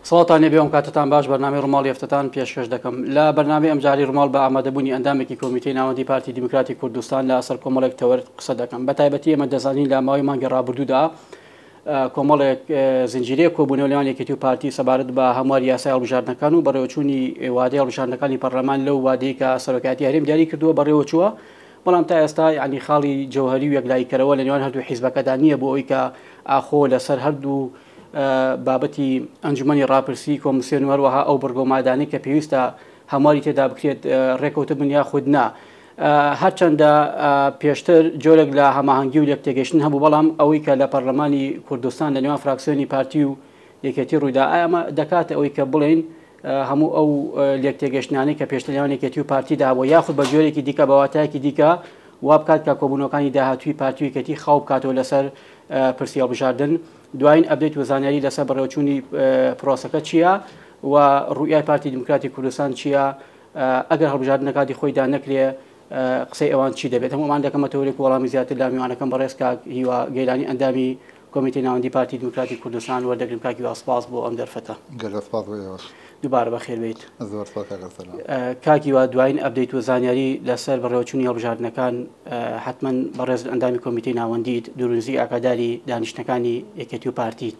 سڵاوتان لێبێ ئەم کاتەتان باش بەرنامەی ڕووماڵی هەفتەتان پێشکەش دەکەم لە بەرنامەی ئەمجاری ڕووماڵ بە ئامادەبوونی ئەندامێکی کۆمیتەی ناوەندی پارتی دیموکراتی کوردستان لە سەر کۆمەڵێک تەوەر قسە دەکەم بە تایبەتی ئێمە دەزانین لە ماوەی مانگی ڕابردوودا کۆمەڵێک زنجیرەیەک کۆبوونەوە لەوان یەکێتی و پارتی سەبارەت بە هەمواری یاسای هەڵبژاردنەکان و بەڕێوەچوونی وادەی هەڵبژاردنەکانی پەرلەمان لەو وادەی کە سەرۆکایەتی هەرێم دیاری کردووە بەڕێوەچووە بەڵام تا ئێستا یعنی خاڵی جەوهری و یەکلاییکەرەوە لە نێوان هەردوو حیزبەکەدا نییە بۆ ئەوی کە ئاخۆ لەسەر هەردوو بابەتی ئەنجومەنی ڕاپرسی کۆمسیۆن و هەروەها ئەو بڕگە و مادانەی کە پێویستە هەمواری تێدا بکرێت ڕێکەوتبن یاخود نا. هەرچەندە پێشتر جۆرێک لە هەماهەنگی و لێکتێگەیشتن هەبوو، بەڵام ئەوەی کە لە پەرلەمانی کوردستان لە نێوان فراکسیۆنی پارتی و یەکێتی ڕوویدا، ئایا ئەمە دەکاتە ئەوەی کە بڵێین هەموو ئەو لێکتێگەیشتنانەی کە پێشتر لەنێوان یەکێتی و پارتیدا هەبووە، یاخود بە جۆرێکی دیکە بە واتایەکی دیکە وا بکات کە کۆبوونەوەکانی داهاتووی پارتی و یەکێتی خاو بکاتەوە لەسەر پرسی هەڵبژاردن؟ دوایین update و زانیاری لەسەر بەڕێوەچوونی پرۆسەکە چییە و ڕوئیای پارتی دیموکراتی کوردستان چییە؟ ئەگەر هەڵبژاردن لە کاتی خۆیدا نەکرێ قسەی ئەوان چی دەبێت؟ هەموو ئەمان دەکەمە تەوەرێک و وەڵامی زیاتر لە میوانەکەم بەڕێز کاک هیوا گەیلانی ئەندامی کۆمیتەی ناوەندی پارتی دیموکراتی کوردستان وەردەگرم. کاک هیوا سپاس بۆ ئەم دەرفەتە. گەلێ سپاس بۆ ئێوەش. دووبارە بەخێر بێیت. زۆر سپاس کاک ئەرسەلان. کاک هیوا دوایین update و زانیاری لەسەر بەڕێوەچوونی هەڵبژاردنەکان حەتمەن بەڕێزت ئەندامی کۆمیتەی ناوەندیت، دوور و نزیک ئاگاداری دانیشتنەکانی یەکێتی و پارتیت.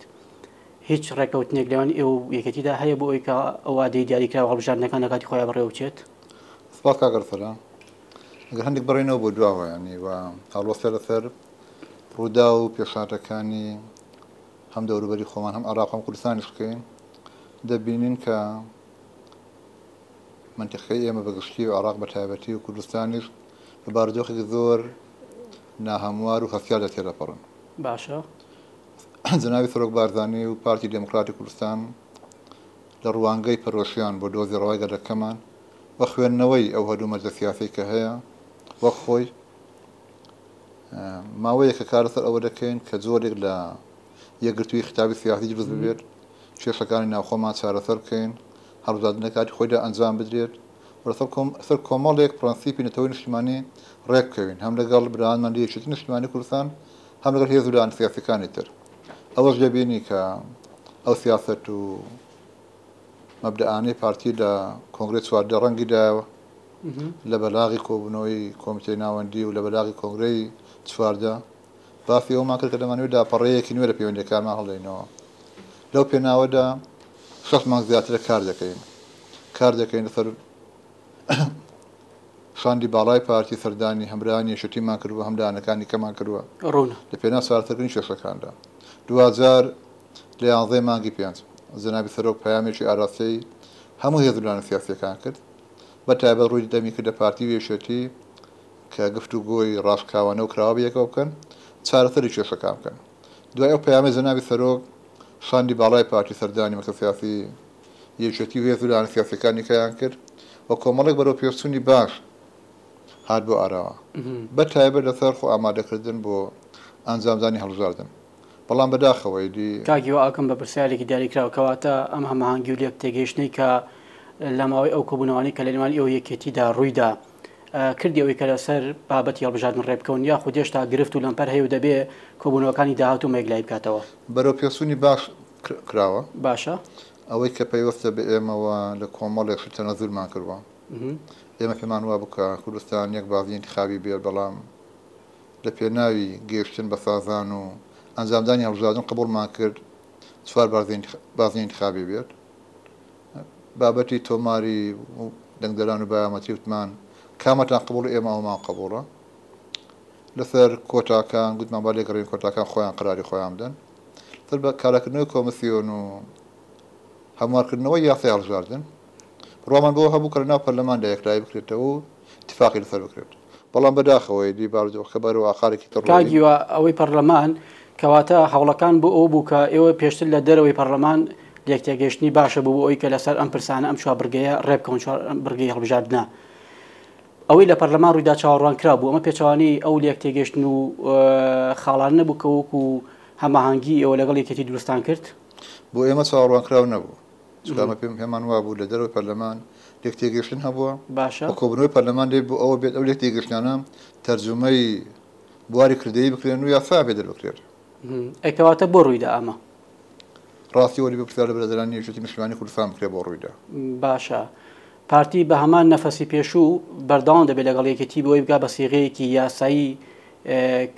هیچ ڕێککەوتنێک لەوان ئێوە و یەکێتیدا هەیە بۆ ئەوەی کە ئەو وادەی دیاریکراو هەڵبژاردنەکان لە کاتی خۆیان بەڕێوە بچێت؟ سپاس کاک ئەرسەلان. ئەگەر هەندێک بڕینەوە بۆ دواوە یانی و هەڵوەستە لەسەر ڕووداو و پێشهاتەکانی هەم دەوروبەری خۆمان هەم عێراق هەم کوردستانیش بکەین دەبینین کە مەنتیقەکەی ئێمە بە گشتی و عێراق بە تایبەتی و کوردستانیش بە بارودۆخێکی زۆر ناهەموار و هەستیاردا تێدەپەڕن. باشە. جەنابی سەرۆک بارزانی و پارتی دێموکراتی کوردستان لە ڕوانگەی پەرۆشیان بۆ دۆزی ڕەوای گەلەکەمان و خوێندنەوەی ئەو هەلومەرجە سیاسەی کە هەیە وەک خۆی ماوەیەکە کار لەسەر ئەوە دەکەین کە جۆرێک لە یەکگرتووی خیتابی سیاسی دروست ببێت، کێشەکانی ناوخۆمان چارەسەر بکەین، هەڵبژاردن لە کاتی خۆیدا ئەنجام بدرێت و لەسەر سەر کۆمەڵێک پرەنسیپی نەتەوەی نیشتیمانی ڕێک بکەوین هەم لەگەڵ برایانمان لە یەکێتی نیشتیمانی کوردستان هەم لەگەڵ هێز و لایەنە سیاسیەکانی تر. ئەوەش دەبینی کە ئەو سیاسەت و مەبدەئانەی پارتی لە کۆنگرەی 14 ڕەنگی دایەوە لە بەلاغی کۆبوونەوەی کۆمیتەی ناوەندی و لە بەلاغی کۆنگرەی 14 باسی ئەومان کرد کە دەمانەوێت لاپەڕەیەکی نوێ لە پەیوەندیەکانمان هەڵدەینەوە. لەو پێناوەدا شەش مانگ زیاترە کار دەکەین. کار دەکەین لەسەر شاندی باڵای پارتی سەردانی هەمرانی یەکێتیمان کردووە، هەم لایەنەکانی کەمان کردووە. ڕوونە. لە پێناو چارەسەرکردنی کێشەکاندا. دواجار لە یانزەی مانگی پێنج جەنابی سەرۆک پەیامێکی ئاراستەی هەموو هێز و لایەنە سیاسییەکان کرد، بە تایبەت ڕووی دەمی کردە پارتی و یەکێتی کە گفتوگۆی ڕاشکاوانە و کراوە بەیەکەوە بکەن، چارەسەری کێشەکان بکەن. دوای ئەو پەیامەی جەنابی سەرۆک، شاندی باڵای پارتی سەردانی مەکتەب سیاسی یەکێتی و هێز و لایەنە سیاسییەکانی کەیان کرد و کۆمەڵێک بەرەوپێشچوونی باش هات بۆ ئاراوە، بە تایبەت لەسەر خۆئامادەکردن بۆ ئەنجامدانی هەڵبژاردن. بەڵام بەداخەوە ئیدی. کاک هیوا ئەکەم بە پرسیارێکی دیاریکراو، کەواتە ئەم هەماهەنگی و لێک تێگەیشتنەی کە لە ماوەی ئەو کۆبوونەوانەی کە لە نێوان ئێوە و یەکێتیدا ڕوویدا، کردی ئەوەی کە لەسەر بابەتی هەڵبژاردن ڕێبکەون یاخود هێشتا گرفت و لەمپەر هەیە و دەبێ کۆبوونەوەکانی داهاتوو ئەمە یەکلایی بکاتەوە؟ بەرەوپێشچوونی باش کراوە. باشە. ئەوەی کە پەیوەستە بە ئێمەوە لە کۆمەڵێک شت تەنەزولمان کردووە. ئێمە پێمان وابوو کە کوردستان یەک بازنەی ئینتخابی بێت، بەڵام لە پێناوی گەیشتن بە سازان و ئەنجامدانی هەڵبژاردن قبوڵمان کرد چوار بازنەی ئینتخابی بێت. بابەتی تۆماری دەنگدەران و بایۆمەتری وتمان کامەتان قبوڵە ئێمە ئەومان قبوڵە. لەسەر کۆتاکان گوتمان با لێگەڕێین کۆتاکان خۆیان قەراری خۆیان بدەن. لەسەر بە کاراکردنەوەی کۆمسیۆن و هەموارکردنەوەی یاسای هەڵبژاردن بڕوامان بەوە هەبوو کە لەناو پەرلەماندا یەکلایی بکرێتەوە و ئیتفاقی لەسەر بکرێت. بەڵام بەداخەوە ئیدی بارودۆخەکە بەرەو ئاقارێکی تر کاک ڕۆیی. هیوا ئەوەی پەرلەمان، کەواتە هەوڵەکان بۆ ئەوە بوو کە ئێوە پێشتر لە دەرەوەی پەرلەمان لێکتێگەیشتنی باشە بوو بۆ ئەوەی کە لەسەر ئەم پرسانە ئەم چوار بڕگەیە ڕێبکەون، چوار بڕگەی هەڵبژاردنە. ئەوەی لە پەرلەمان ڕوویدا چاوەڕوانکراو بوو، ئەمە پێچەوانەی ئەو لێکتێگەیشتن و خاڵانە نەبوو کە وەکو هەماهەنگی ئێوە لەگەڵ یەکێتی دروستان کرد؟ بۆ ئێمە چاوەڕوانکراو نەبوو. چونکە ئەمە پێم پێمان وابوو لە دەرەوەی پەرلەمان لێکتێگەیشتن هەبووە باشە و کۆبوونەوەی پەرلەمان دەبێت بۆ ئەوە بێت ئەو لێکتێگەیشتنانە تەرجومەی بواری کردەیی بکرێن و یاسایان پێ دەربکرێت. ئەی کەواتە بۆ ڕوویدا ئەمە؟ ڕاستی وەری بپرسیار لە برادەرانی یەکێتی نیشتمانی کوردستان بکرێت بۆ ڕوویدا. باشە پارتی بە هەمان نەفەسی پێشوو بەردەوام دەبێت لەگەڵ یەکێتی بۆی بگا بە سیغەیەکی یاسایی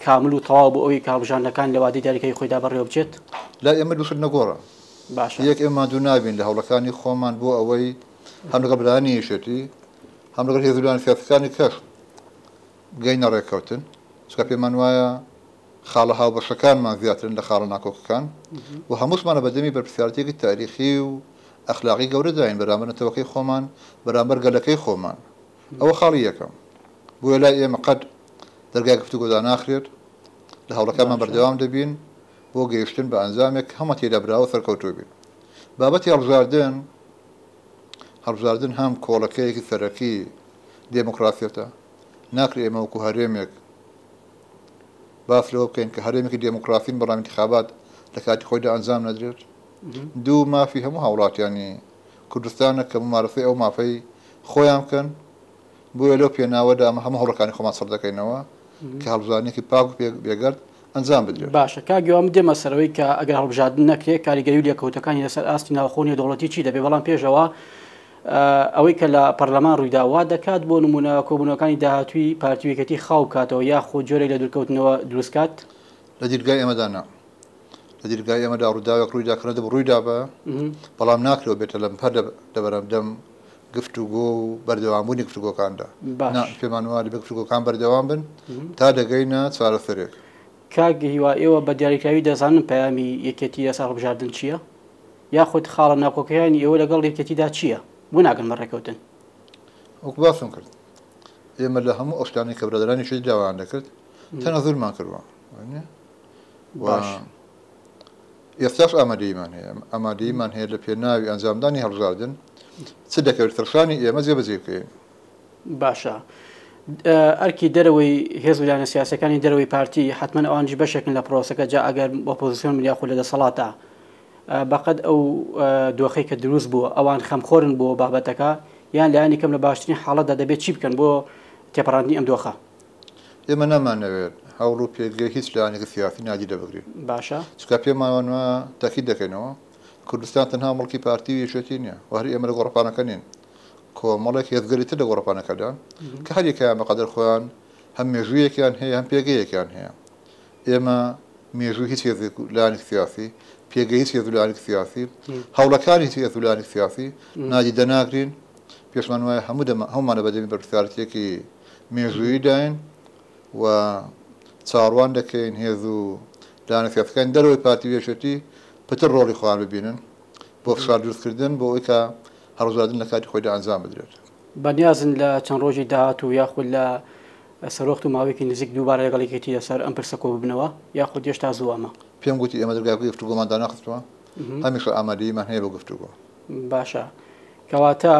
کامل و تەواو بۆ ئەوەی کە هەڵبژاردنەکان لە وادەی دیاریکراوی خۆیدا بەڕێوە بچێت؟ لای ئێمە دوو شت نەگۆڕە. باشە. یەک ئێمە ماندوو نابین لە هەوڵەکانی خۆمان بۆ ئەوەی هەم لەگەڵ برایانی یەکێتی هەم لەگەڵ هێز و لایەنە سیاسیەکانی کەش بگەینە ڕێککەوتن، چونکە پێمان وایە خاڵە هاوبەشەکانمان زیاترن لە خاڵە ناکۆکەکان و هەمووشمان لە بەردەمی بەرپرسیارێتییەکی تاریخی و ئەخلاقی گەورەداین بەرامبەر نەتەوەکەی خۆمان، بەرامبەر گەلەکەی خۆمان. ئەوە خاڵی یەکەم. بۆیە لای ئێمە قەت دەرگای گفتوگۆ داناخرێت، لە هەوڵەکانمان بەردەوام دەبین بۆ گەیشتن بە ئەنجامێک کە هەموومان تێیدا براوە و سەرکەوتوو بین. بابەتی هەڵبژاردن، هەڵبژاردن هەم کۆڵەکەیەکی سەرەکی دێموکراسیەتە، ناکرێ ئێمە وەکوو هەرێمێک باس لەوە بکەین کە هەرێمێکی دێموکراسین بەڵام ئینتخابات لە کاتی خۆیدا ئەنجام نەدرێت. دوو، مافی هەموو هاوڵاتیانی کوردستانە کە مومارەسەی ئەو مافەی خۆیان بکەن، بۆیە لەو پێناوەدا ئەمە هەموو هەوڵەکانی خۆمان چڕ دەکەینەوە کە هەڵبژاردنێکی پاک و بێگەرد ئەنجام بدرێت. باشە کاک هیوا من دێمە سەرەوەی کە ئەگەر هەڵبژاردن نەکرێت کاریگەری و لێکەوتەکانی لەسەر ئاستی ناوخۆ و نێودەوڵەتی چی دەبێت، بەڵام پێشەوە ئەوەی کە لە پەرلەمان ڕوویدا وا دەکات بۆ نموونە کۆبوونەوەکانی داهاتووی پارتی و یەکێتی خاو بکاتەوە یاخود جۆرێک لە دوورکەوتنەوە دروست کات؟ لە دیدگای ئێمەدا نا. لە دیدگای ئێمەدا ڕووداوێک ڕوویدا کە نەدەبوو ڕوویدابا، بەڵام ناکرێت و بێتە لەمپەر لەبەرامدەم گفتوگۆ و بەردەوامبوونی گفتوگۆکاندا. نا، پێمان وایە دەبێت گفتوگۆکان بەردەوام بن تا دەگەینە چارەسەرێک. کاک هیوا ئێوە بە دیاریکراوی دەزانن پەیامی یەکێتی لەسەر هەڵبژاردن چییە؟ یاخود خاڵە ناکۆکەکانی ئێوە لەگەڵ یەکێتیدا چییە؟ بۆ ناگەن بە ڕێکەوتن؟ وەکو باسم کرد ئێمە لە هەموو ئەو شتانەی کە برادەرانی یەکێتی داوایان دەکرد تەنەزولمان کردووە باش. ئێستاش ئامادەییمان هەیە ئامادەییمان هەیە لە پێناوی ئەنجامدانی هەڵبژاردن چ دەکەوێت سەرشانی ئێمە جێبەجێ بکەین. باشە ئەرکی دەرەوەی هێز و لایەنە سیاسەکانی دەرەوەی پارتی حتمما ئەوانیش بەشێکن لە پرۆسەکە جا ئەگەر ئۆپۆزیسیۆن بن یاخود لە دەسەڵاتە بەقەد ئەو دۆخەی کە دروست بووە ئەوان خەمخۆرن بۆ بابەتەکە یان لایەنی کەم لە باشترین حاڵەتدا دەبێت چی بکەن بۆ تێپەڕاندنی ئەم دۆخە؟ ئێمە نامانەوێت هەوڵ و پێگەی هیچ لایەنێکی سیاسی نادیدە بگرین. باشە. چونکە پێمان وایە تەئکید دەکەینەوە کوردستان تەنها موڵکی پارتی و یەکێتی نییە و هەر ئێمە لە گۆڕەپانەکە نین. کۆمەڵێک هێزگەلی تر لە گۆڕەپانەکەدان کە هەر یەکەیان بەقەدەر خۆیان هەم مێژوویەکیان هەیە هەم پێگەیەکیان هەیە. ئێمە مێژووی هیچ هێزێک و لایەنێکی سیاسی، پێگەی هیچ هێز و لایەنێکی سیاسی، هەوڵەکانی هیچ هێز و لایەنێکی سیاسی نادیدە ناگرین. پێشمان وایە هەموو دەمە هەموومان لە بەردەمی بەرپرسیارەتییەکی مێژووییداین و چاوەڕوان دەکەین هێز و لایەنە سیاسیەکانی دەرەوەی پارتی و یەکێتی پتر ڕۆڵی خۆیان ببینن بۆ فشار دروستکردن بۆ ئەوەی کە هەڵبژاردن لە کاتی خۆیدا ئەنجام بدرێت. بەنیازن لە چەند ڕۆژی داهاتوو یاخود لە سەروەخت و ماوەیەکی نزیک دووبارە لەگەڵ یەکێتی لەسەر ئەم پرسە کۆببنەوە یاخود هێشتا زووە ئەمە؟ پێم گوتی ئێمە دەرگای گفتوگۆمان دانەخستووە، هەمیشە ئامادەییمان هەیە بۆ گفتوگۆ. باشە کەواتە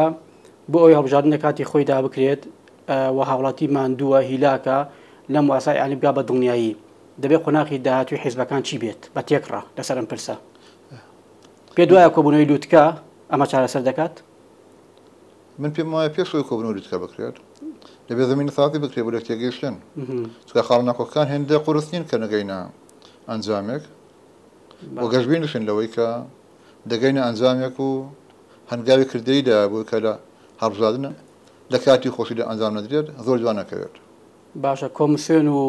بۆ ئەوەی هەڵبژاردن لە کاتی خۆیدا بکرێت و هاوڵاتی ماندووە هیلاکە لەم واسایانە بگا بە دڵنیایی دەبێت قۆناغی داهاتووی حیزبەکان چی بێت بە تێکڕا لەسەر ئەم پرسە؟ پێت وایە کۆبوونەوەی لوتکە ئەمە چارەسەر دەکات؟ من پێم وایە پێش ئەوەی کۆبوونەوەی لوتکە بکرێت دەبێت زەمینەسازی بکرێت بۆ لێکتێگەیشتن، چونکە خاڵە ناکۆکەکان هێندە قورس نین کە نەگەینە ئەنجامێک و گەشبینیشین لەوەی کە دەگەینە ئەنجامێک و هەنگاوی کردەیی دایە بۆی کە لە هەڵبژاردن لە کاتی خۆشیدا ئەنجام نەدرێت زۆر دوا نەکەوێت. باشە کۆمسیۆن و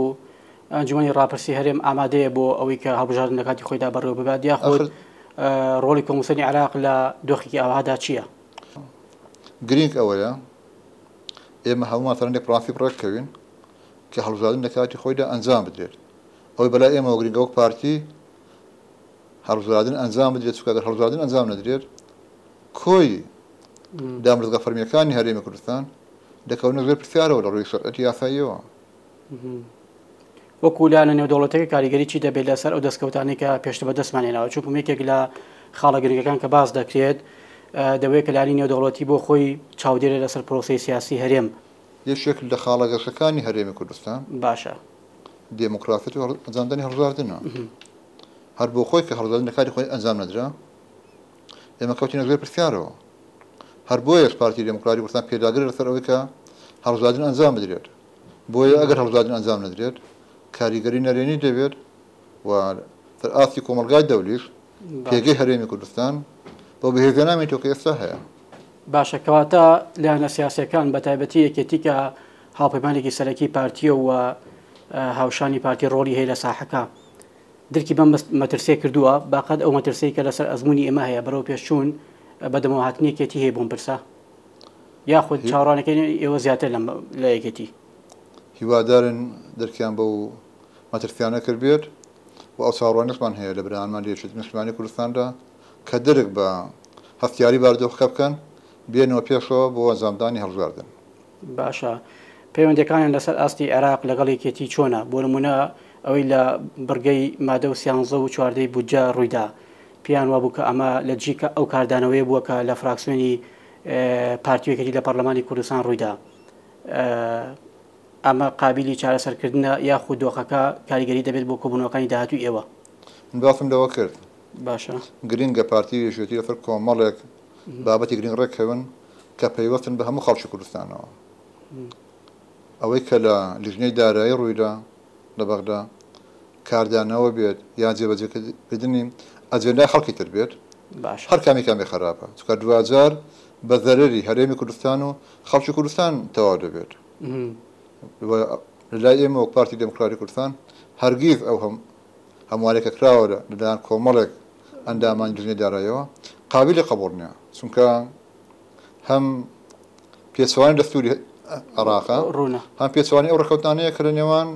ئەنجومەنی ڕاپرسی هەرێم ئامادەیە بۆ ئەوەی کە هەڵبژاردن لە کاتی خۆیدا بەڕێوە ببات یاخود ڕۆڵی کۆمسیۆنی عێراق لە دۆخێکی ئاوهادا چییە؟ گرینگ ئەوەیە ئێمە هەموومان سەر هەندێک پرەنسیپ ڕێککەوین کە هەڵبژاردن لە کاتی خۆیدا ئەنجام بدرێت. ئەوەی بەلای ئێمەوە گرینگە وەک پارتی هەڵبژاردن ئەنجام بدرێت، چونکە گەر هەڵبژاردن ئەنجام نەدرێت کۆی دامودەزگا فەرمییەکانی هەرێمی کوردستان دەکەونە ژێر پرسیارەوە لە ڕووی شەرعیەتی یاساییەوە. وەکو لایەنە نێودەوڵەتیەکە کاریگەری چی دەبێت لەسەر ئەو دەستکەوتانەی کە پێشتر بەدەستمان هێناوە چونکم یەکێک لە خاڵە گرنگەکان کە باس دەکرێت دەوەیە کە لایەنی نێودەوڵەتی بۆ خۆی چاودێرە لەسەر پرۆسەی سیاسی هەرێم. یەکێک لە خاڵە گەشەکانی هەرێمی کوردستان باشە. دێموکراسیەت و ئەنجامدانی هەڵبژاردنە. هەر بۆ خۆی کە هەڵبژاردن لە کاتی خۆی ئەنجام نەدرا ئێمە کەوتینە ژێر پرسیارەوە. هەر بۆیەش پارتی دێموکراتی کوردستان پێداگرە لەسەر ئەوەی کە هەڵبژاردن ئەنجام بدرێت. بۆیە ئەگەر هەڵبژاردن ئەنجام نەدرێت کاریگەری نەرێنی دەبێت و سەر ئاستی کۆمەڵگای دەولیش پێگەی هەرێمی کوردستان بەو بەهێزیە نامێنێتەوە کە ئێستا هەیە. باشە کەواتە لایەنە سیاسیەکان بە تایبەتی یەکێتی کە هاوپەیمانێکی سەرەکی پارتیە و هاوشانی پارتی ڕۆڵی هەیە لە ساحەکە درکی بەم مەترسیە کردووە باقەت ئەو مەترسیەی کە لەسەر ئەزموونی ئێمە هەیە بەرەو پێشچوون بەدەمەوە هاتنی یەکێتی هەیە بۆم پرسە یاخود چاوەڕوانەکەی ئێوە زیاتر لەم لە یەکێتی؟ هیوادارین درکیان بەو مەترسیانە کردبێت و ئەو چاوەڕوانیەشمان هەیە لە برایانمان لە یەکێتی نیشتمانی کوردستاندا کە درک بە هەستیاری بارودۆخەکە بکەن بێنەوە پێشەوە بۆ ئەنجامدانی هەڵبژاردن. باشە پەیوەندیەکانیان لەسەر ئاستی عێراق لەگەڵ یەکێتی چۆنە؟ بۆ نمونە ئەوەی لە بڕگەی مادە و سیانزە و چواردەی بودجە ڕوویدا پێیان وابوو کە ئەمە لە دژی ئەو کاردانەوەیە بووە کە لە فراکسیۆنی پارتی و یەکێتی لە پەرلەمانی کوردستان ڕوویدا. ئەمە قابیلی چارەسەرکردنە یاخود دۆخەکە کاریگەری دەبێت بۆ کۆبوونەوەکانی داهاتووی ئێوە؟ من باسم لەوە کرد. باشە. گرنگە پارتی و یەکێتی لەسەر کۆمەڵێک بابەتی گرنگ ڕێککەون کە پەیوەستن بە هەموو خەڵکی کوردستانەوە. ئەوەی کە لە لیژنەی دارایی ڕوویدا لە بەغدا کاردانەوە بێت یان جێبەجێکردنی ئەجێندای خەڵکی تر بێت، باشە. هەر کامێکیان بێ خەراپە، چونکە دواجار بە زەرەری هەرێمی کوردستان و خەڵکی کوردستان تەواو دەبێت. و لەلای ئێمە وەک پارتی دێموکراتی کوردستان هەرگیز ئەو هەم هەموارەی کە کراوە لەلایەن کۆمەڵێک ئەندامانی لیژنەی داراییەوە قابیلی قبوڵ نییە، چونکە هەم پێچەوانەی دەستوری عێراقە، ڕوونە. هەم پێچەوانەی ئەو ڕێککەوتنانەیە کە لە نێوان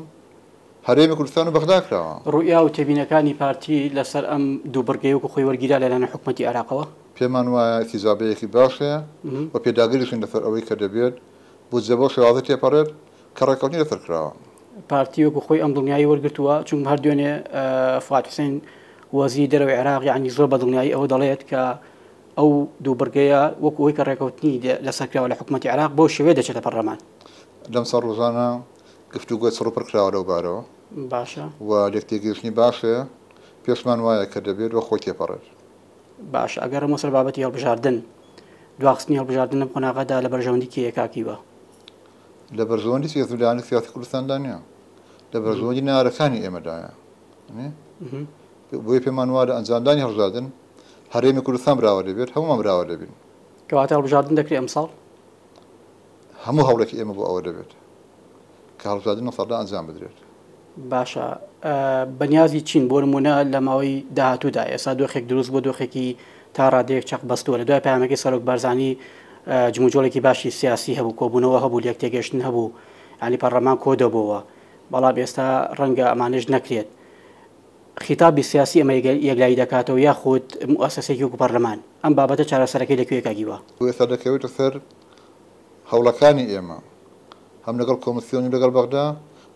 هەرێمی کوردستان و بەغدا کراوە. ڕوئیا و تێبینەکانی پارتی لەسەر ئەم دوو بڕگەیە وەکو خۆی وەرگیرا لەلایەن حکومەتی عێراقەوە؟ پێمان وایە ئیستیجابەیەکی باش هەیە و پێداگریشین لەسەر ئەوەی کە دەبێت بودجە بەو شێوازە تێپەڕێت کە ڕێککەوتنی لەسەر کراوە. پارتی وەکو خۆی ئەم دڵنیایی وەرگرتووە، چونکە هەر دوێنێ فواد حوسێن وەزیری دەرەوەی عێراق یانی زۆر بە دڵنیایی ئەوە دەڵێت کە ئەو دوو بڕگەیە وەکو ئەوەی کە ڕێککەوتنی لەسەر کراوە لە حکومەتی عێراق بەو شێوەیە دەچێتە پەرلەمان. لەم چەند ڕۆژانە گفتوگۆی چڕوپڕ کراوە لەو بارەوە. باشە. و لێکتێگەیشتنی باش هەیە، پێشمان وایە کە دەبێت وەک خۆی تێپەڕێت. باشە ئەگەڕێمەوە سەر بابەتی هەڵبژاردن، دواخستنی هەڵبژاردن لەم قۆناغەدا لە بەرژەوەندی کێیە کاک هیوا؟ لە بەرژەوەندی هیچ هێز و لایەنێک سیاسی کوردستاندا نییە، لە بەرژەوەندی نەیارەکانی ئێمەدایە. بۆیە پێمان وایە لە ئەنجامدانی هەڵبژاردن هەرێمی کوردستان براوە دەبێت، هەموومان براوە دەبین. کەواتە هەڵبژاردن دەکرێت ئەمساڵ؟ هەموو هەوڵێکی ئێمە بۆ ئەوە دەبێت کە هەڵبژاردن لەم ساڵدا ئەنجام بدرێت. باشە بەنیازی چین بۆ نمونە لە ماوەی داهاتوودا ئێستا دۆخێک دروست بۆ دۆخێکی تا ڕادەیەک چەق بەستووە لە دوای پامەکەی سەرۆک بارزانی جموجۆڵێکی باشی سیاسی هەبوو کۆبوونەوە هەبوو لێک تێگەشتن هەبوو ینی پەرلەمان کۆ دەبۆوە بەڵام ئێستا ڕەنگە ئەمانەش نەکرێت خیتابی سیاسی ئەمە یەکلایی دەکاتەوە یاخود موئەسەسەیەکی وەکو پەرلەمان؟ ئەم بابەتە چارەسەرەکەی لە کوێیە کاک هیوا؟ ئێستا دەکەوێتە سەر هەوڵەکانی ئێمە هەم لەگەڵ کۆمسیۆن و لەگەڵ بەغدا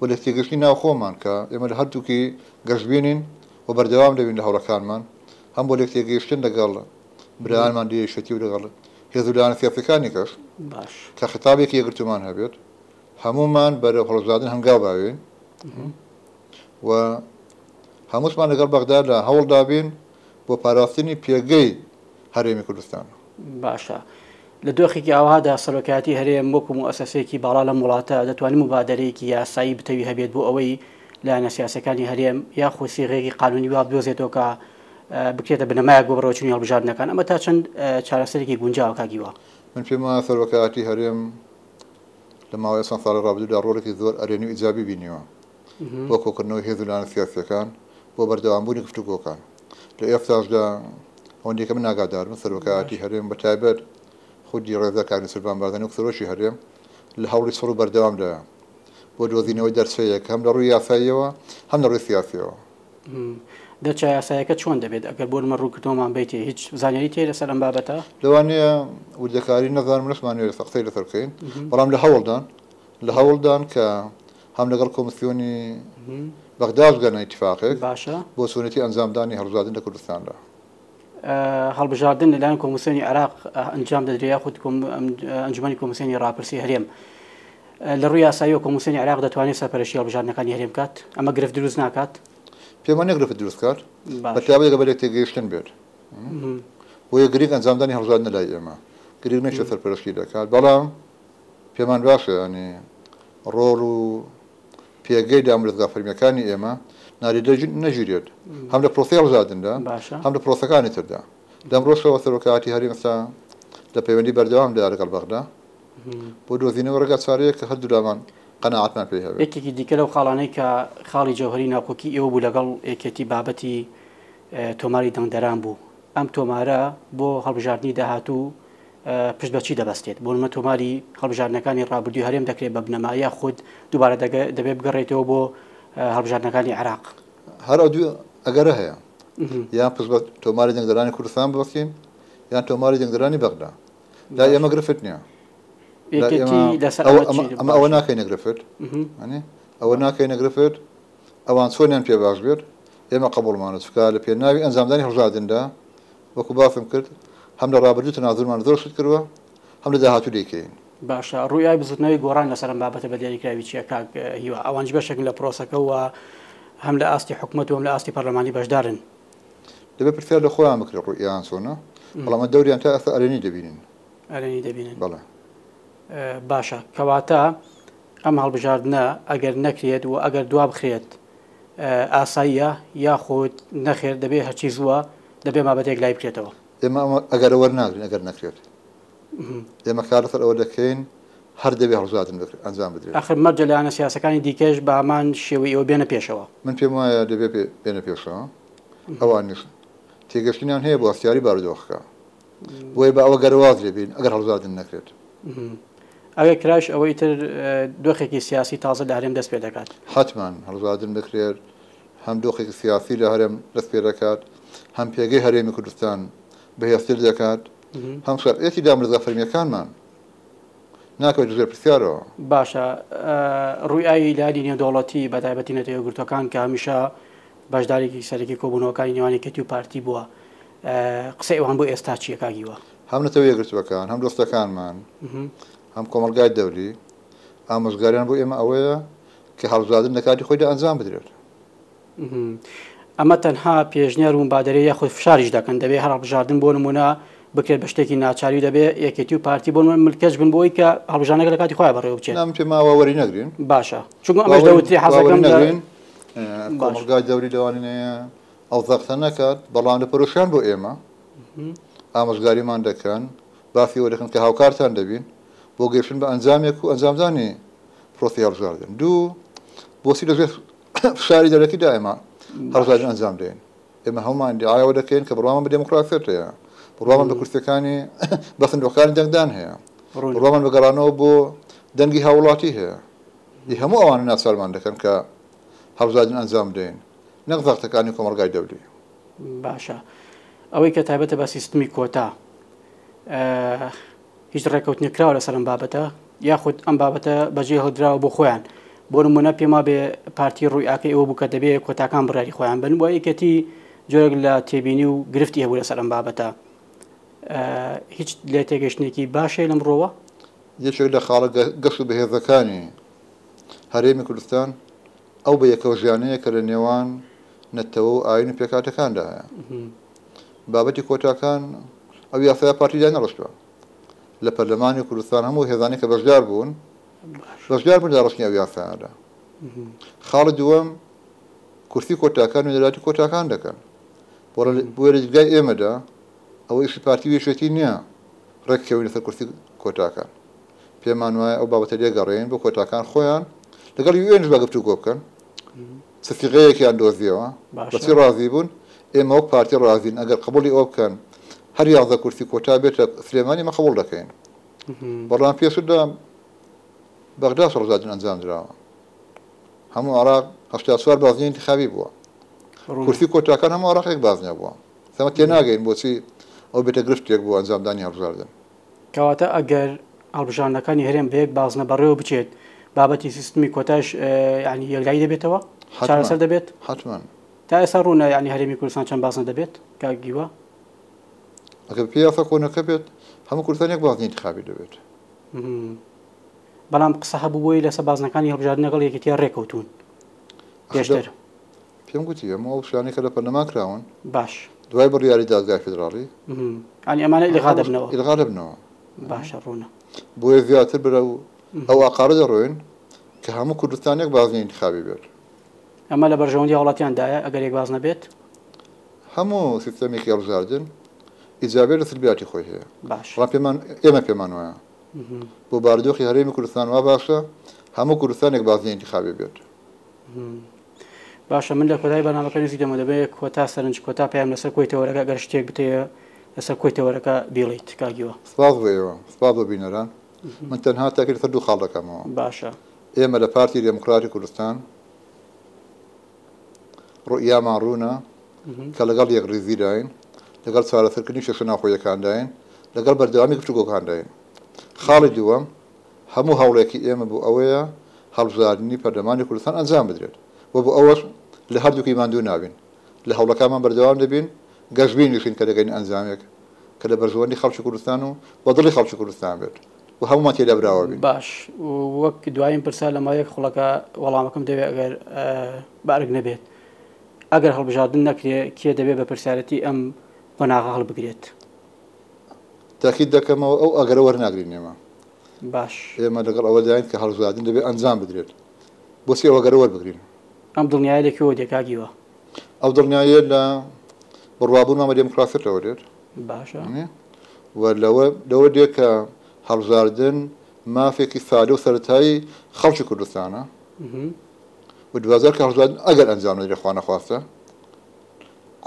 و لێکتێگەیشتنی ناوخۆمان کە ئێمە لە هەردووکی گەشبینین و بەردەوام دەبین لە هەوڵەکانمان هەم بۆ لێکتێگەیشتن لەگەڵ برایانمان لە یەکێتی و لەگەڵ هێز و لایەنە سیاسیەکانی کەش باش. کە خیتابێکی یەکگرتوومان هەبێت هەموومان بەرەو هەڵبژاردن هەنگاو باوێین. و هەمووشمان لەگەڵ بەغدا لە هەوڵدا بین بۆ پاراستنی پێگەی هەرێمی کوردستان. باشە لە دۆخێکی ئاوهادا سەرۆکایەتی هەرێم وەکو موئەسەسەیەکی باڵا لەم وڵاتە دەتوانێت موبادەرەیەکی یاسایی بتەوی هەبێت بۆ ئەوەی لایەنە سیاسیەکانی هەرێم یاخود سیغەیەکی قانونی وا بدۆزێتەوە کە بکرێتە بنەمایەک بۆ بەڕێوەچوونی هەڵبژاردنەکان ئەمە تا چەند چارەسەرێکی گونجاوە کاک هیوا؟ من پێم وایە سەرۆکایەتی هەرێم لە ماوەی چەند ساڵی ڕابردوودا ڕۆڵێکی زۆر ئەرێنی و ئیجابی بینیوە بۆ کۆکردنەوەی هێز و لایەنە سیاسییەکان بۆ بەردەوامبوونی گفتوگۆکان. لە ئێستاشدا ئەوەندەی کە من ئاگادارم سەرۆکایەتی هەرێم بە تایبەت خودی ڕێزدار کاک نێچیرڤان بارزانی وەک سەرۆکی هەرێم لە هەوڵی چڕ و بەردەوامدایە بۆ دۆزینەوەی دەرچەیەک هەم لە ڕووی یاساییەوە هەم لە ڕووی سیاسییەوە. دەرچە یاسایەکە چۆن دەبێت ئەگەر بۆ نمە ڕوونکردنەوەمان بیتێ هیچ زانیاریت هەیە لەسەر ئەم بابەتە؟ لەوانەیە وردەکاری نەزانم نەشمانەوێت لەسەر قسەی لەسەر بکەین بەڵام لە هەوڵدان لە هەوڵدان کە هەم لەگەڵ کۆمسیۆنی بەغداش بگەنە ئیتفاقێک باشە بۆ چۆنێتی ئەنجامدانی هەڵبژاردن لە کوردستاندا. هەڵبژاردن لەلایەن کۆمسیۆنی عێراق ئەنجام دەدرێت یاخود ئەنجومەنی کۆمسیۆنی ڕاپرسی هەرێم لە ڕووی یاساییەوە کۆمسیۆنی عێراق دەتوانێت سەرپەرشتی هەڵبژاردنەکانی هەرێم بکات؟ ئەمە گرفت دروست ناکات؟ پێم وانیە گرفت دروست کات، بە تایبەت ئەگەر بە لێکتێگەیشتن بێت. بۆیە گرنگ ئەنجامدانی هەڵبژاردنە لای ئێمە، گرنگ نیە کێ سەرپەرشتی دەکات، بەڵام پێمان باشە یانی ڕۆڵ و پێگەی دامودەزگا فەرمییەکانی ئێمە نادیدە نەگیرێت هەم لە پرۆسەی هەڵبژاردندا هەم لە پرۆسەکانی تردا. لەمڕۆشەوە سەرۆکایەتی هەرێم ئێستا لە پەیوەندی بەردەوامدا لەگەڵ بەغدا بۆ دۆزینەوەی ڕێگا چارەیەک کە هەردوولامان قەناعەتمان پێی هەبێت. یەکێکی دیکە لەو خاڵانەی کە خاڵی جەوهەری ناکۆکی ئێوە بوو لەگەڵ یەکێتی بابەتی تۆماری دەنگدەران بوو. ئەم تۆمارە بۆ هەڵبژاردنی داهاتوو پشت بە چی دەبەستێت؟ بۆ نمونە تۆماری هەڵبژاردنەکانی ڕابردووی هەرێم دەکرێت بە بنەما یاخود دووبارە دەبێت بگەڕێتەوە بۆ هەڵبژاردنەکانی عێراق؟ هەر ئەو دوو ئەگەرە هەیە، یان پشت بە تۆماری دەنگدەرانی کوردستان ببەستین یان تۆماری دەنگدەرانی بەغدا. لای ئێمە گرفت نییە. ئەمە ئەوە ناکەینە گرفت، ئەوە ناکەینە گرفت، ئەوان چۆنیان پێ باش بێت ئێمە قبوڵمانە، چونکە لە پێناوی ئەنجامدانی هەڵبژاردندا وەکو باسم کرد هەم لە ڕابردوو تەنازولمان زۆر شت کردووە هەم لە داهاتوو دەیکەین. باشە ڕوئیای بزوتنەوەی گۆڕان لەسەر ئەم بابەتە بە دیاریکراوی چیە کاک هیوا؟ ئەوانیش بەشێکن لە پرۆسەکە و هەم لە ئاستی حکومەت و هەم لە ئاستی پەرلەمانی بەشدارن. دەبێت پرسیار لە خۆیان بکرێت ڕوئیایان چۆنە، بەڵام ئەمە دەوریان تا ئێستا ئەرێنی دەبینین. ئەرێنی دەبینن. بەڵێ. باشە کەواتە ئەم هەڵبژاردنە ئەگەر نەکرێت و ئەگەر دوابخرێت ئاساییە یاخود نەخێر دەبێ هەرچی زووە دەبێ مابەتێک یەکلایی بکرێتەوە؟ ئێمە ئەمە ئەگەرە وەرناگرین ئەگەر نەکرێت. ئێمە کار لەسەر ئەوە دەکەین هەر دەبێ هەڵبژاردن بکرێت ئەنجام بدرێت. ئاخر مەرجە لایەنە سیاسەکانی دیکەش بە هەمان شێوەی ئێوە بێنە پێشەوە. من پێم وایە دەبێ بێنە پێشەوە. ئەوانیش تێگەشتنیان هەیە بۆ هەستیاری بارودۆخەکە. بۆیە با ئەوە گەرە واز لێ بێنین ئەگەر هەڵبژاردن نەکرێت. ئەگەر کرایش ئەوە ئیتر دۆخێکی سیاسی تازە لە هەرێم دەست پێ دەکات. حەتمەن هەڵبژاردن بکرێت هەم دۆخێکی سیاسی لە هەرێم دەست پێ دەکات، هەم پێگەی هەرێمی کوردستان بەهێزتر دەکات، هەم شەرعیەتی دامەزرا فەرمییەکانمان ناکەوێتە ژێر پرسیارەوە. باشە ڕوئیای لایەنی نێودەوڵەتی بە تایبەتی نەتەوە یەکگرتووەکان کە هەمیشە بەشدارێکی سەرەکی کۆبوونەوەکانی نێوان یەکێتی و پارتی بووە قسەی ئەوان بۆ ئێستا چییە کاک هیوا؟ هەم نەتەوە یەکگرتووەکان، هەم دۆستەکانمان، هەم کۆمەڵگای دەولی ئامۆژگاریان بۆ ئێمە ئەوەیە کە هەڵبژاردن لە کاتی خۆیدا ئەنجام بدرێت. ئەمە تەنها پێشنیار و مبادەرەیە یاخود فشاریش دەکەن دەبێ هەر هەڵبژاردن بۆ نمونە بکرێت بە شتێکی ناچاری و دەبێ یەکێتی و پارتی بۆ نمونە ملکەچ بن بۆی کە هەڵبژاردنەکە لە کاتی خۆیان بەڕێوە بچێت. نا من پێم وایە وەری نەگرین. باشە چونکە ئەمەش دەوترێ حەزەکەم لە نەگرین کۆمەڵگای دەوری لەوانەیە ئەو زەختە نەکات بەڵام لە پەرۆشیان بۆ ئێمە ئامۆژگاریمان دەکەن باسی ئەوە دەکەن کە هاوکارتان دەبین بۆ گەیشتن بە ئەنجامێک و ئەنجامدانی پرۆسەی هەڵبژاردن. دوو، بۆچی لەژێر فشاری دەرەکیدا ئێمە هەڵبژاردن ئەنجام دەین؟ ئێمە هەموومان ئیدعای ئەوە دەکەین کە بڕوامان بە دێموکراسیەت هەیە، بڕوامان بە کورسیەکانی بە سندوقەکانی دەنگدان هەیە، بڕوامان بە گەڕانەوە بۆ دەنگی هاووڵاتی هەیە. ئی هەموو ئەوانە ناچارمان دەکەن کە هەڵبژاردن ئەنجام بدەین، نەک زەختەکانی کۆمەڵگای دەولی. باشە ئەوەی کە تایبەتە بە سیستمی کۆتا هیچ ڕێکەوتنێک کراوە لەسەر ئەم بابەتە یاخود ئەم بابەتە بەجێ هەڵدراوە بۆ خۆیان بۆ نمونە پێم وابێ پارتی ڕوویاکەی ئەوە بوو کە دەبێ کۆتاکان بڕیاری خۆیان بن و یەکێتی جۆرێک لە تێبینی و گرفتی هەبوو لەسەر ئەم بابەتە هیچ لێ تێگەشتنێکی باشەیە لەم ڕۆوە؟ یەکێک لە خاڵە گەش و بەهێزەکانی هەرێمی کوردستان ئەو بە یەکەوە ژیانەیە کە لە نێوان نەتەوە و ئاین و پێکهاتەکاندا هەیە. بابەتی کۆتاکان ئەو یاسایە پارتی داینەڕشتوە لە پەرلەمانی کوردستان هەموو هێزانەی کە بەشدار بوون بەشدار بوون داڕشتنی ئەو یاسایەدا. خاڵی دووەم کورسی کۆتاکان نوێنەرایەتی کۆتاکان دەکەن. بۆیە لە دیدگای ئێمەدا ئەوە ئیشی پارتی و یەکێتی نییە ڕێککەوین لەسەر کورسی کۆتاکان. پێمان وایە ئەو بابەتە لێگەڕێین بۆ کۆتاکان خۆیان لەگەڵ یوئێنش با گفتوگۆ بکەن. چ سیغەیەکیان دۆزیەوە، بە چی ڕازی بوون، ئێمە وەک پارتی ڕازین، ئەگەر قبوڵی ئەوە بکەن هەر 11 کورسی کۆتا بێتە سلێمانی ئێمە قبوڵ دەکەین. بەڵام پێشتر لە بەغداش هەڵبژاردن ئەنجام دراوە. هەموو عێراق 84 بازنەی ئینتخابی بووە. کورسی کۆتاکان هەموو عێراق یەک بازنە بووە. ئێمە تێناگەین بۆچی ئەو بێتە گرفتێک بۆ ئەنجامدانی هەڵبژاردن. کەواتە ئەگەر هەڵبژاردنەکانی هەرێم بە یەک بازنە بەڕێوە بچێت، بابەتی سیستمی کۆتاش یانی یەکلایی دەبێتەوە؟ چارەسەر دەبێت؟ حەتمەن. تا ئێستا ڕوونە یانی هەرێمی کوردستان چەند بازنە دەبێت کاک هیوا؟ ئەگەر بەپێی یاسا کۆنەکە بێت هەموو کوردستان یەک بازنەی ئینتخابی دەبێت. بەڵام قسە هەبوو بۆی لەسەر بازنەکانی هەڵبژاردن لەگەڵ یەکێتیە ڕێکەوتوون پێشتر. پێم گوتی هەموو ئەو شتانەی کە لە پەرلەمان کراون باش دوای بڕیاری دادگای فیدراڵی یانی ئەمانە ئیلغا دەبنەوە ئیلغا دەبنەوە باشە ڕوونە بۆیە زیاتر بەرەو ئەو ئاقارە دەڕۆین کە هەموو کوردستان یەک بازنەی ئینتخابی بێت. ئەمە لە بەرژەوەندی هاوڵاتیان دایە ئەگەر یەک بازنە بێت؟ هەموو سیستەمێکی هەڵبژاردن ئیجابیات و سلبیاتی خۆی هەیە. باش. بەڵام پێمان ئێمە پێمان وایە بۆ بارودۆخی هەرێمی کوردستان وا باشە هەموو کوردستان یەک بازنەی ئینتیخابی بێت. باشە من لە کۆتایی بەرنامەکە نزیک دەمەوە دەبێت کۆتا سەرنج کۆتا پەیام لەسەر کۆی تەوەرەکە گەر شتێک بتەوێ لەسەر کۆی تەوەرەکە بیڵێیت کاک هیوا. سپاس بۆ ئێوە، سپاس بۆ بینەران. من تەنها تاکید لەسەر دوو خاڵ دەکەمەوە. باشە. ئێمە لە پارتی دێموکراتی کوردستان ڕوئیامان ڕوونە کە لەگەڵ یەکڕیزیداین، لەگەڵ چارەسەرکردنی کێشە ناوخۆییەکانداین، لەگەڵ بەردەوامی گفتوگۆکانداین. خاڵی دووەم، هەموو هەوڵێکی ئێمە بۆ ئەوەیە هەڵبژاردنی پەرلەمانی کوردستان ئەنجام بدرێت و بۆ ئەوەش لە هەردووکی ماندوو نابین، لە هەوڵەکانمان بەردەوام دەبین، گەشبینیشین کە دەگەینە ئەنجامێک کە لە بەرژەوەندی خەڵکی کوردستان و بە دڵی خەڵکی کوردستان بێت و هەموومان تێیدا براوە بین. باش وەک دوایین پرسیار لە ماوەی یەک خوڵەکە وەڵامەکەم دەوێت ئەگەر بە ئەرک نەبێت. ئەگەر هەڵبژاردن نەکرێ کێ دەبێ بەرپرسیارەتی ئەم قۆناغە هەڵبگرێت؟ تاکید دەکەمەوە ئەو ئەگەرە وەرناگرین ئێمە. باش. ئێمە لەگەڵ ئەوەداین کە هەڵبژاردن دەبێ ئەنجام بدرێت. بۆچی ئەو ئەگەرە وەربگرین؟ ئەم دڵنیایە لە کوێوە دێ کاک هیوا؟ ئەو دڵنیاییە لە بڕوابوونمان بە دێموکراسیەتەوە دێت. باشە. و لەوە لەوە دێ کە هەڵبژاردن مافێکی سادە و سەرەتایی خەڵکی کوردستانە و دواجار کە هەڵبژاردن ئەگەر ئەنجام نەدرێ خوانەخواستە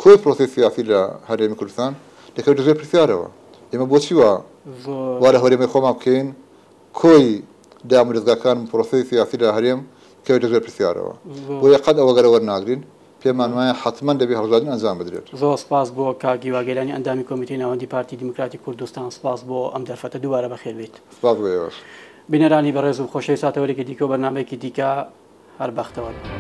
کۆی پرۆسەی سیاسی لە هەرێمی کوردستان دەکەوێتە ژێر پرسیارەوە. ئێمە بۆچی وا وا لە هەرێمەی خۆمان بکەین کۆی دامودەزگاکان و پرۆسەی سیاسی لە هەرێم بکەوێتە ژێر پرسیارەوە. بۆیە قەت ئەوە گەرە وەرناگرین. پێمان وایە حەتمەن دەبێ هەڵبژاردن ئەنجام بدرێت. زۆر سپاس بۆ کاک هیوا گەیلانی ئەندامی کۆمیتەی ناوەندی پارتی دیموکراتی کوردستان سپاس بۆ ئەم دەرفەتە دووبارە بەخێر بێیت. سپاس بۆ ئێوەش. بینەرانی بەڕێز و خۆشەویست تا تەوەرێکی دیکە و بەرنامەیەکی دیکە هەر بەختەوەر بن.